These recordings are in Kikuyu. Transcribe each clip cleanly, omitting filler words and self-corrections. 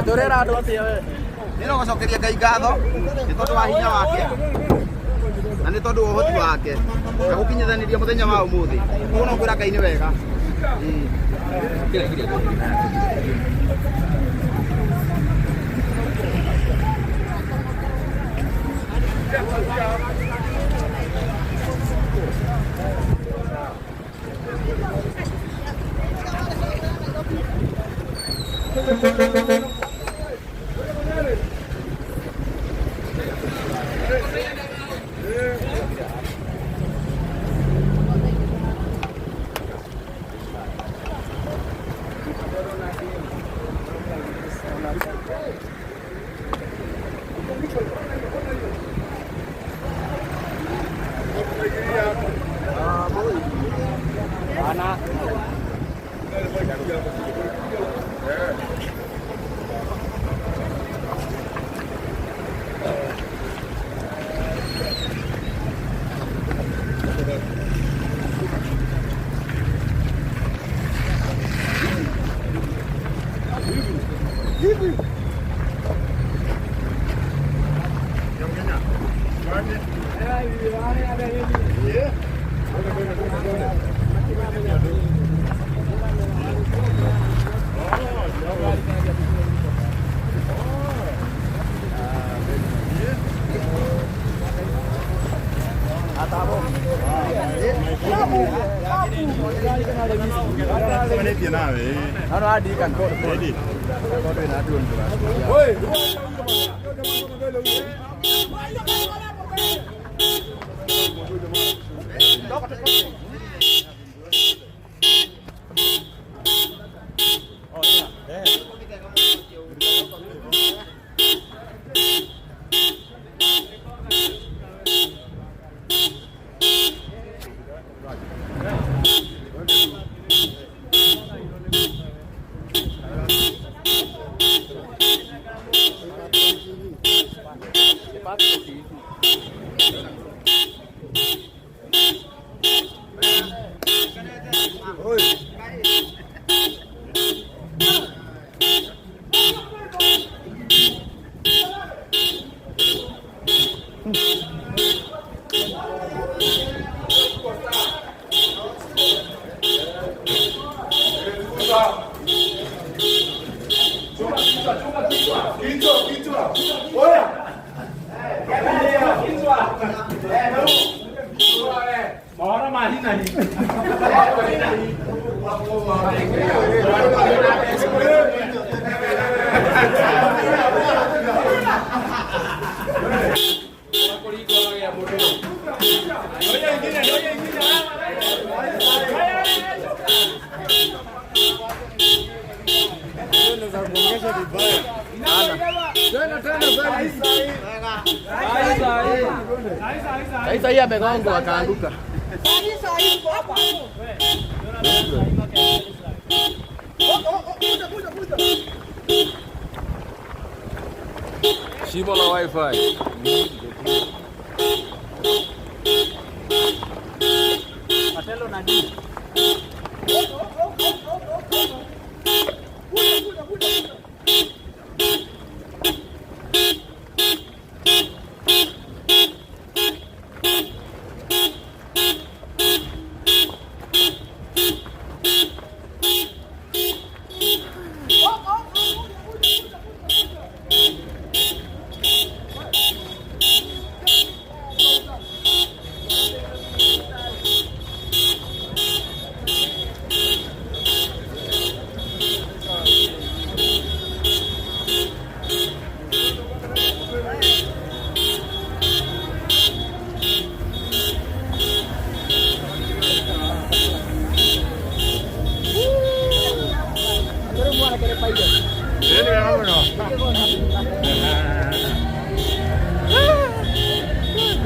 Turera andå atä we. Nä no gå cokeria Ngai ngatho nä tondå wa hinya wake na nä tondå wa å hoti wake na gå kinyithanä må thenya wa å må thä koguo no kwä ra Ngai nä wega. Sasa hii amegongwa akaanguka. Shimo la wifi.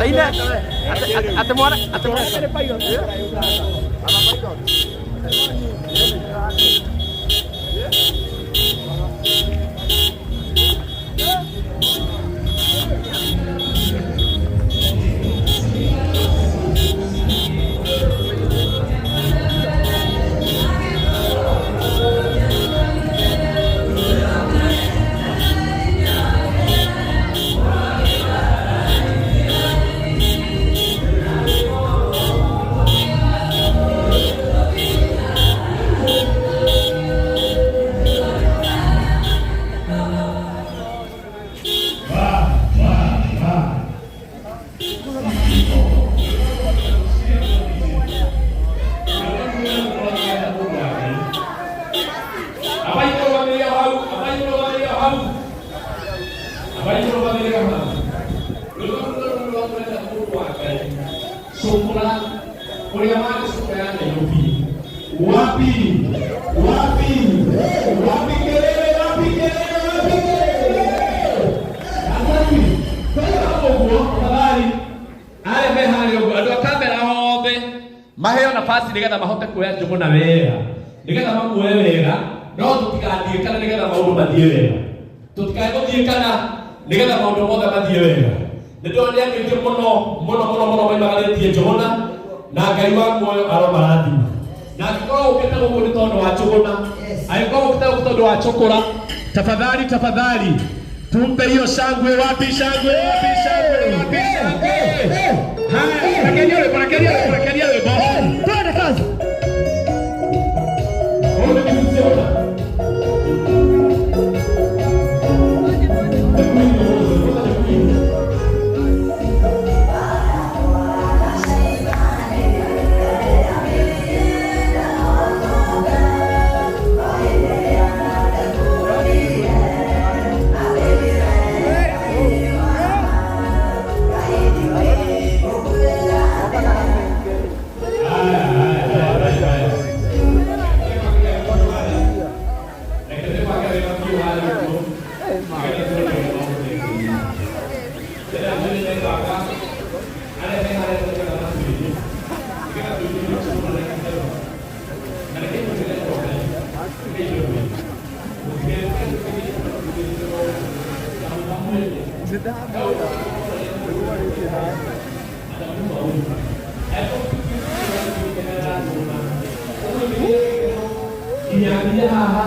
Ate ate mwana ate mwana nĩ pilot. Wapi? Wapi? Wapi kelele? Wapi kelele? Wapi kelele? Asante. Kwa hiyo ũguo tafadhali arĩa me harĩa ũguo andũ a kamera othe maheo nafasi nĩgetha mahote kuoya Njũgũna wega, nĩgetha mamuoe wega, no tũtigathiĩ kana nĩgetha maũndũ mathiĩ wega, tũtikae gũthiĩ kana nĩgetha maũndũ mothe mathiĩ wega. Nĩ ndĩrona nĩ andũ aingĩ mũno mũno mũno mũno maimagarĩtie Njũgũna na Ngai wa muoyo aromarathima. Na angĩkorwo ũkĩte gũkũ nĩ tondũ wa Njũgũna, angĩkorwo ũkĩte gũkũ tondũ wa Chokora, tafadhali tafadhali tumpe hiyo shangwe. Wapi shangwe? Wapi shangwe? Wapi shangwe? Haya, rekeria rwĩmbo, rekeria rwĩmbo, rekeria rwĩmbo. Twende kazi. Ũyũ nĩ Njũgũna. The queen of the queen. Haya, haya, haya, haya. Reke tũbange wĩra biũ harĩa ũguo. Nĩgetha tũreke maũndũ mekĩke. Rĩrĩa tũrĩ arĩa me harĩa tũreka matuĩrie. Nĩgetha tũingĩrie Njũgũna na ikeno. Na reke njĩre Ngai, reke njĩre Ngai. Mũtigetige tũingĩrie Njũgũna nginya haha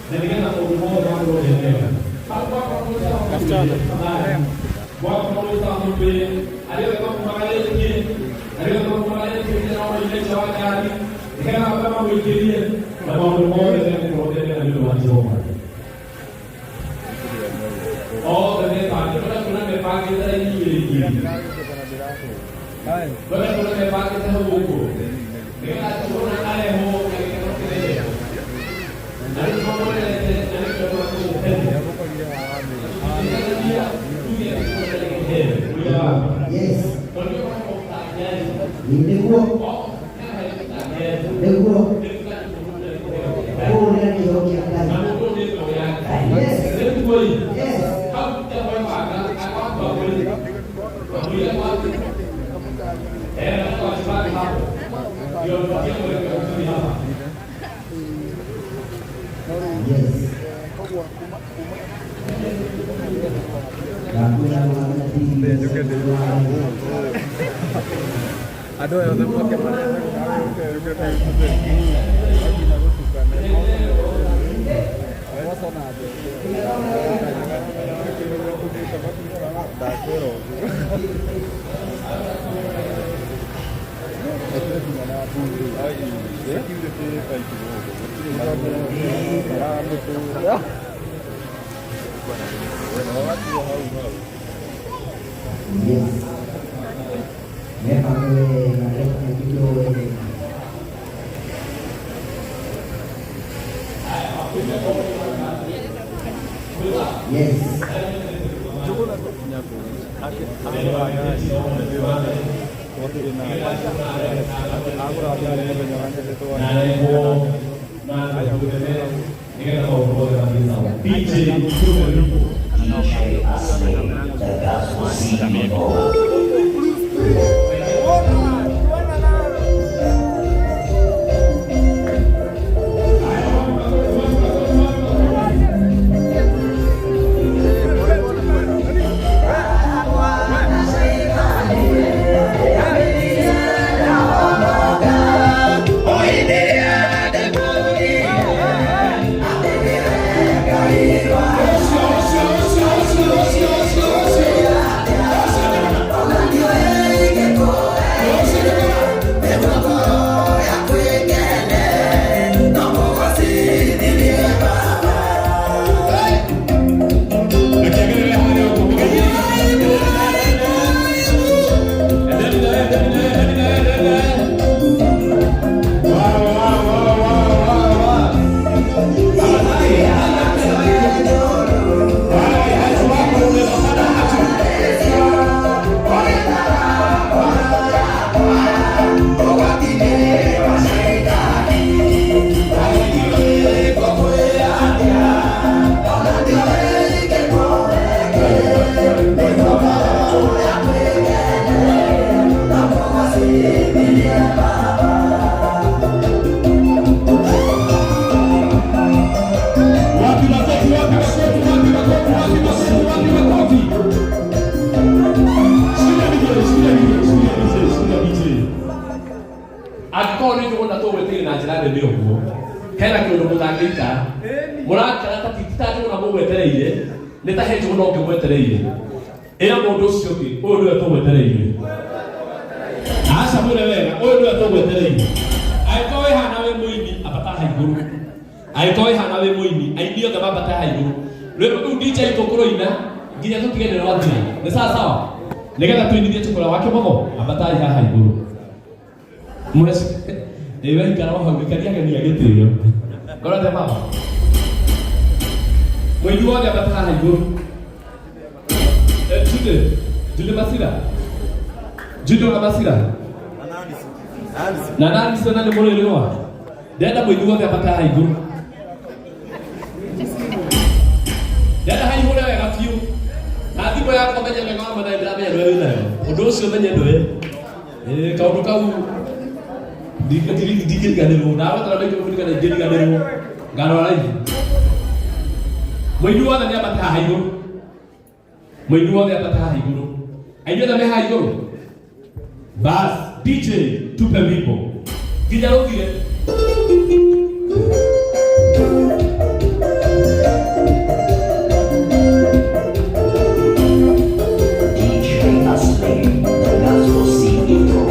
na nĩgetha maũndũ mothe makorwo me mega. Hau gwakorwo gwĩta arĩa othe makumagarĩtie, arĩa othe makumagarĩtie nginya no moime nja wa ngari nĩgetha mahote mamũingĩrie na maũndũ mothe megũkorwo me mega nĩ ũndũ wa Jehova. Othe mebangĩte, ũrĩa kuona mebangĩte raini igĩrĩ igĩrĩ, ũrĩa kuona mebangĩte hau ũguo nĩgetha Njũgũna arehwo na gĩkeno kĩnene. Na rĩu mamũrerete na nĩkĩo tũrakũmũkenia. Yes. Nĩguo. Nĩguo. Kũrĩa nĩ kĩheo kĩa Ngai. Yes. Yes. Yes. Ndakwĩra Andũ aya othe moke ndakwĩra ũguo. Yes. Mebange wega, mekĩrwo wega. Yes. Njũgũna gũkinya kũu agũra ngari agũra ngari mũthenya wa ngeretwo. DJ Tume DJ Asley, the gospel CEO. Akorwo nĩ Njũgũna tũgwĩtĩire na njĩra nene ũguo, hena kĩũndũ mũtangĩikara. Mũrakara ta ti ta Njũgũna mũgwetereire, nĩ ta he Njũgũna ũngĩ mwetereire. Ĩra mũndũ ũcio ũngĩ, ũyũ nĩwe tũgwetereire. Aca mwĩre wega, ũyũ nĩwe tũgwetereire. Angĩkorwo wĩ haha wĩ mũini, ambata haha igũrũ. Angĩkorwo wĩ haha wĩ mũini, aini othe mambate haha igũrũ. Rwĩmbo rũu DJ tũkũrũina nginya tũtige nĩ rwathira. Nĩ sawa sawa? Nĩgetha tũinithie Chokora wake mũno, ambatai haha igũrũ. Mweci, ĩĩ we ikara o hau, ikaria ageni a gĩtĩo. Ngoro atĩa baba? Mũini wothe ambata haha igũrũ. Eh, Jude, Jude Masira. Jude wa Masira. Na nani sio nani mũrĩrĩ wa? Ndenda mũini wothe ambata haha igũrũ. Ndenda haihũre wega biũ. Na thimũ yakwa menye wega wa mana ndĩramenya ndũĩ wĩnayo. Ũndũ ũcio menye ndũĩ. Ĩĩ kaũndũ kau ndingĩriganĩrwo. Ndagwetera maitũ kũririkana ingĩriganĩrwo. Ngarora raithi. Mũini wothe nĩ ambate haha igũrũ. Mũini wothe ambate haha igũrũ. Aini othe me haha igũrũ. Bas, DJ, tupe wimbo. Nginya rũthire. DJ Asley, the Gospel CEO.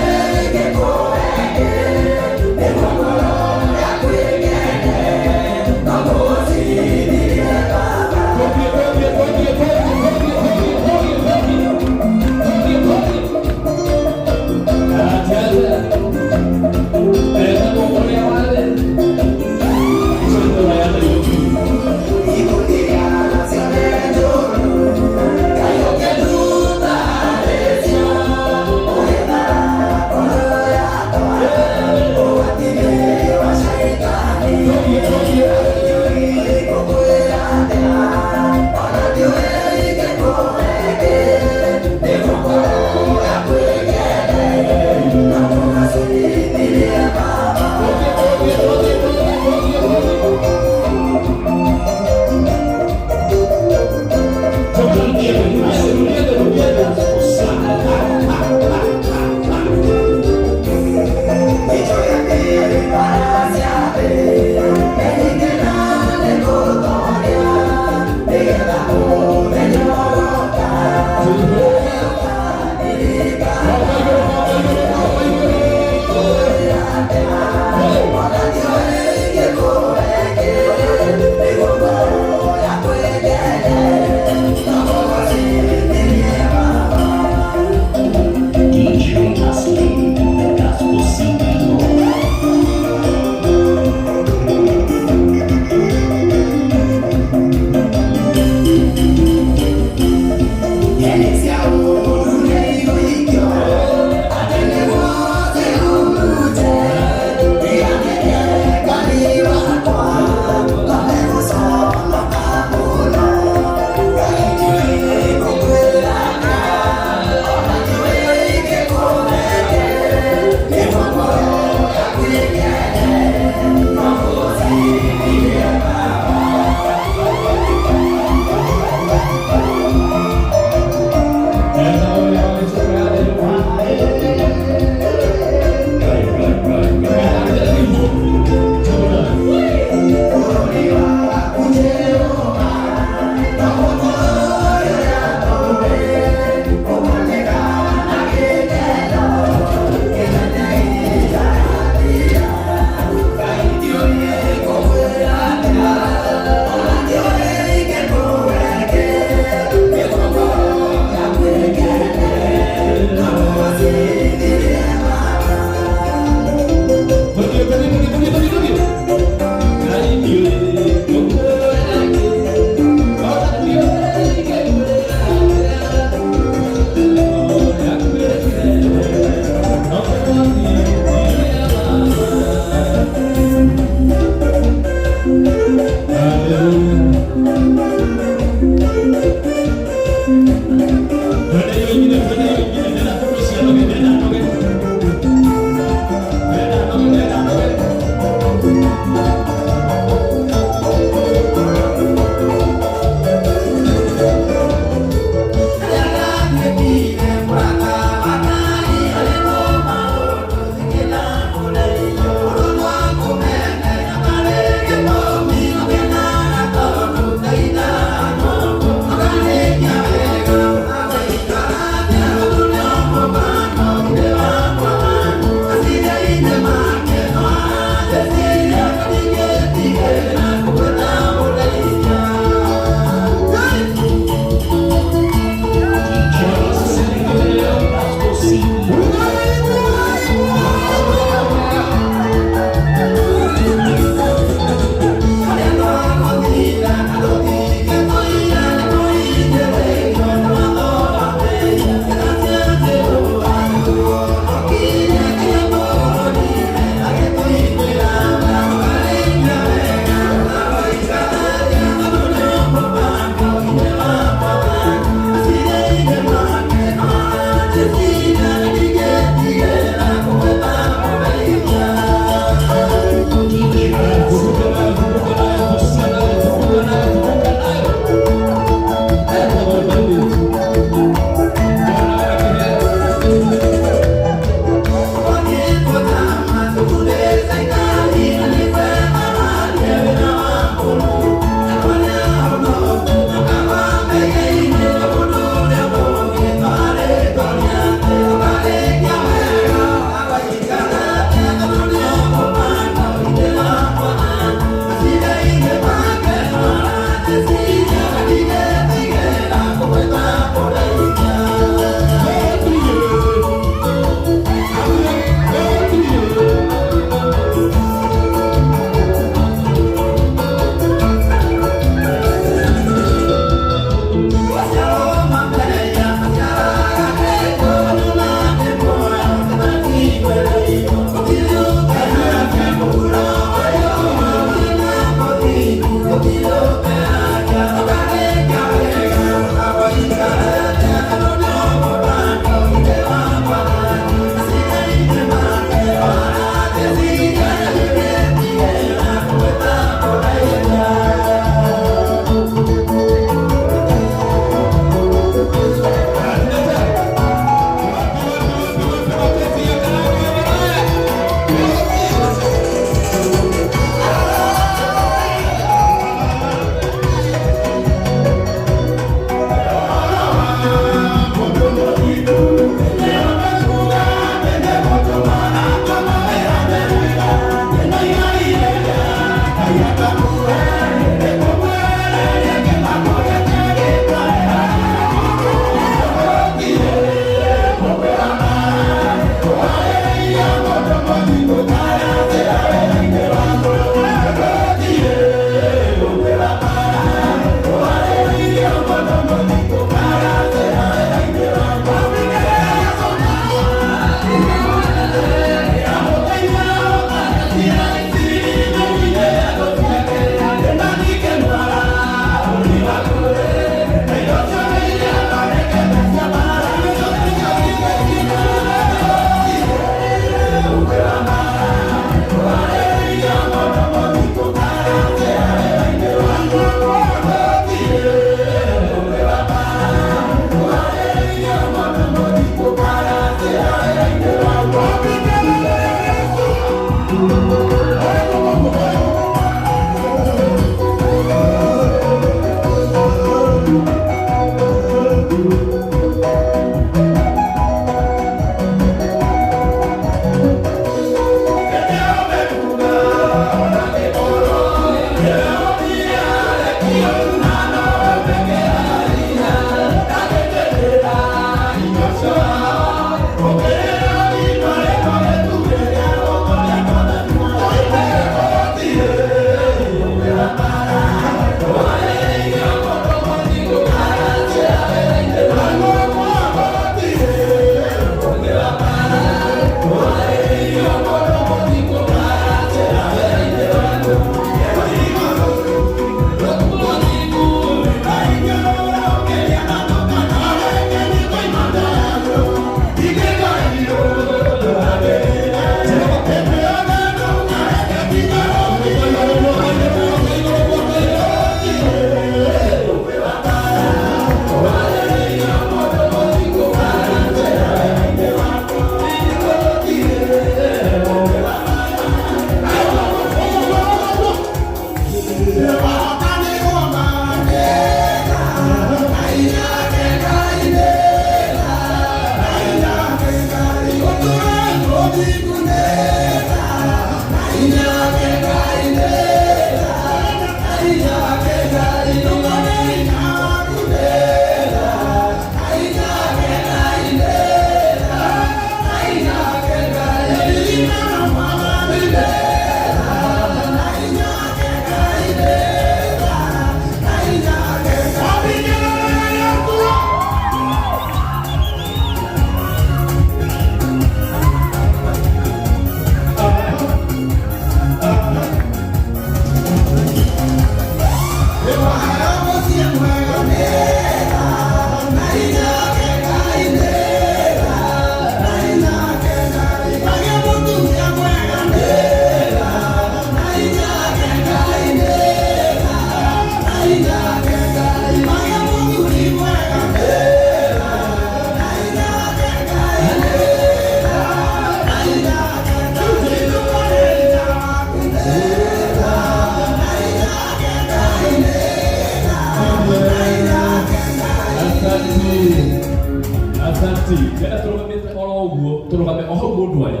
Asante. Ndĩrenda tũrũgamĩte oro ũguo, tũrũgame o hau mũndũ arĩ.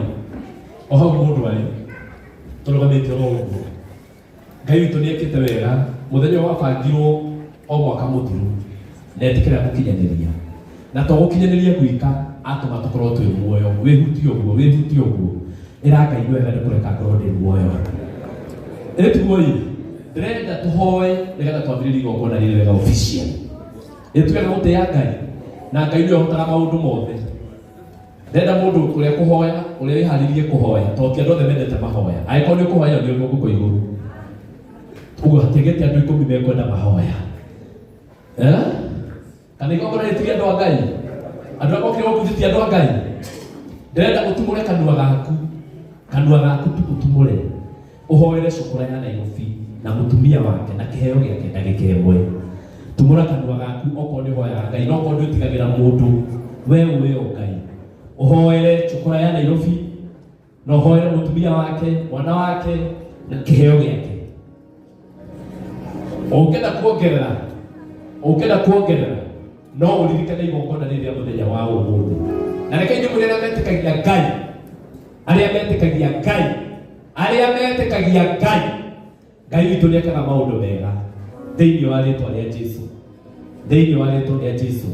O hau mũndũ arĩ. Tũrũgamĩte oro ũguo. Ngai witũ nĩ ekĩte wega, mũthenya ũyũ wabangirwo o mwaka mũthiru na etĩkĩra gũkinyanĩria. Na to gũkinyanĩria gwika, atũma tũkorwo twĩ muoyo. Wĩhutie ũguo, wĩhutie ũguo. Ĩra Ngai wega nĩ kũreka ngorwo ndĩ muoyo. Ĩ tiguo ĩ? Ndĩrenda tũhoe nĩgetha twambĩrĩrie igongona rĩrĩ wega official. Ĩ tuge gũtĩĩa Ngai, na Ngai nĩwe ũhotaga maũndũ mothe. Ndĩrenda mũndũ ũrĩa kũhoya, ũrĩa wĩharĩirie kũhoya, tondũ ti andũ othe mendete mahoya. Angĩkorwo nĩ ũkũhoya nĩ guoko igũrũ. Ũguo hatiagĩte andũ 10 mekwenda mahoya. Eh? Kana igongona rĩtige andũ a Ngai? Andũ arĩa mokire gũkũ ti andũ a Ngai? Ndĩrenda ũtumũre kanua gaku, kanua gaku tu ũtumũre, ũhoere cũkũra ya Nairobi na mũtumia wake na kĩheo gĩake ndagĩka ĩmwe. Tumũra kanua gaku okorwo nĩ ũhoyaga Ngai, no okorwo ndwĩtigagĩra mũndũ, we ũĩ o Ngai. Ũhoere cũkũra ya Nairobi na ũhoere mũtumia wake, mwana wake na kĩheo gĩake. Ũngĩenda kuongerera, ũngĩenda kuongerera no ũririkane igongona rĩrĩ rĩa mũthenya wa ũmũthĩ. Na reke ndĩmwĩre arĩa metĩkagia Ngai, arĩa metĩkagia Ngai, arĩa metĩkagia Ngai, Ngai witũ nĩekaga maũndũ mega thĩinĩ wa rĩtwa rĩa Jesu, thĩinĩ wa rĩtwa rĩa Jesu.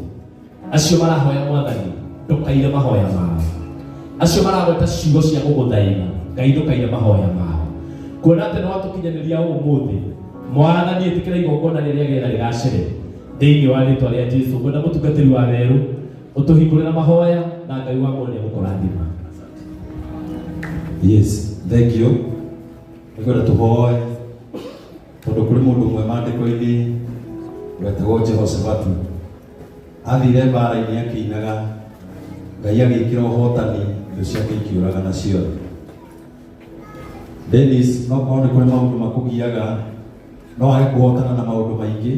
Acio marahoya Mwathani, ndũkaire mahoya mao. Acio maragweta ciugo cia gũgũthaitha, Ngai ndũkaire mahoya mao. Kuona atĩ nĩwatũkinyanĩria ũmũthĩ, Mwathani ĩtĩkĩra igongona rĩrĩa rĩega rĩgacĩre thĩinĩ wa rĩtwa rĩa Jesu. Ngwenda mũtungatĩri wa werũ ũtũhingũrĩra mahoya na Ngai wa muoyo nĩegũkũrathima. Yes, thank you. Nĩngwenda tũhoe tondũ kũrĩ mũndũ ũmwe maandĩko-inĩ wetagwo Jehoshafatu. Athire mbara-inĩ akĩinaga, Ngai agĩkĩra ũhotani, thũ ciake ikĩũragana ciothe. Dennis, no korwo nĩ kũrĩ maũndũ makũgiaga, no wage kũhotana na maũndũ maingĩ,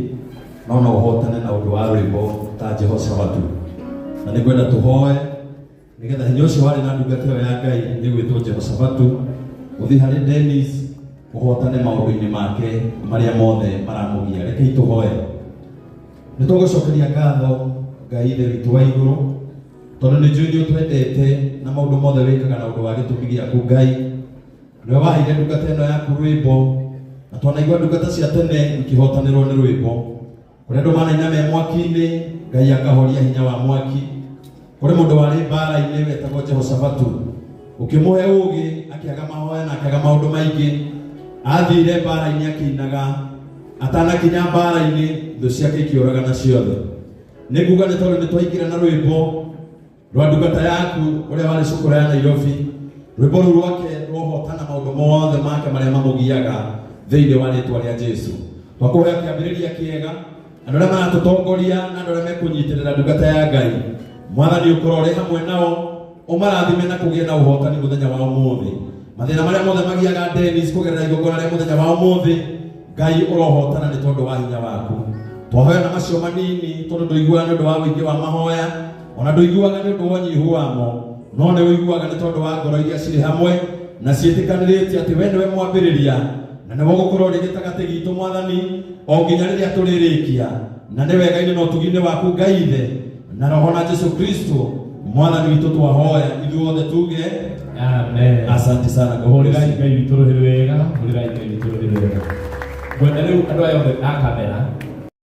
no no ũhotane na ũndũ wa rwĩmbo ta Jehoshafatu. Na nĩngwenda tũhoe nĩgetha hinya ũcio warĩ na ndungata ĩyo ya Ngai ĩgwĩtwo Jehoshafatu ũthiĩ harĩ Dennis ũhotane maũndũ-inĩ make marĩa mothe maramũgia. Rekei tũhoe. Nĩ tũgũcokeria ngatho Ngai Ithe witũ wa igũrũ tondũ nĩ njũĩ nĩ ũtwendete na maũndũ mothe wĩkaga na ũndũ wa gĩtũmi gĩaku Ngai. Nĩwe waheire ndungata ĩno yaku rwĩmbo na twanaigua ndungata cia tene ikĩhotanĩrwo nĩ rwĩmbo. Kũrĩ andũ manaina me mwaki-inĩ, Ngai akahoria hinya wa mwaki. Kũrĩ mũndũ warĩ mbara-inĩ wetagwo Jehoshafatu, ũkĩmũhe ũũgĩ akĩaga mahoya na akĩaga maũndũ maingĩ. Athire mbara-inĩ akĩinaga, atanakinya mbara-inĩ thũ ciake ikĩũragana ciothe. Nĩ nguga nĩ tondũ nĩ twaingĩra na rwĩmbo rwa ndungata yaku ũrĩa warĩ cukuru ya Nairobi, rwĩmbo rũu rwake rwohotana maũndũ mothe make marĩa mamũgiaga thĩinĩ wa rĩtwa rĩa Jesu. Twakũhoya kĩambĩrĩria kĩega, andũ arĩa maratũtongoria na andũ arĩa mekũnyitĩrĩra ndungata ya Ngai, Mwathani ũkorwo ũrĩ hamwe nao, ũmarathime na kũgĩa na ũhotani mũthenya wa ũmũthĩ. Mathĩna marĩa mothe magiaga Dennis kũgerera igongona rĩa mũthenya wa ũmũthĩ, Ngai ũrohotana nĩ tondũ wa hinya waku. Twahoya na macio manini tondũ ndũiguaga nĩ ũndũ wa ũingĩ wa mahoya, ona ndũiguaga nĩ ũndũ wa ũnyihu wamo, no nĩ ũiguaga nĩ tondũ wa ngoro iria cirĩ hamwe na ciĩtĩkanĩrĩtie atĩ we nĩwe mwambĩrĩria na nĩwe ũgũkorwo ũrĩ gĩtagatĩ gitũ Mwathani o nginya rĩrĩa tũrĩrĩkia, na nĩ wega-inĩ na ũtugi-inĩ waku Ngai Ithe na Roho na Jesu Kristo Mwathani witũ twahoya ithuothe tuge Amen. Asante sana. God bless Hũrĩrai you. Ngai witũ rũhĩ rwega, hũrĩrai Ngai witũ rũhĩ rwega. Ngwenda rĩu andũ aya othe a kamera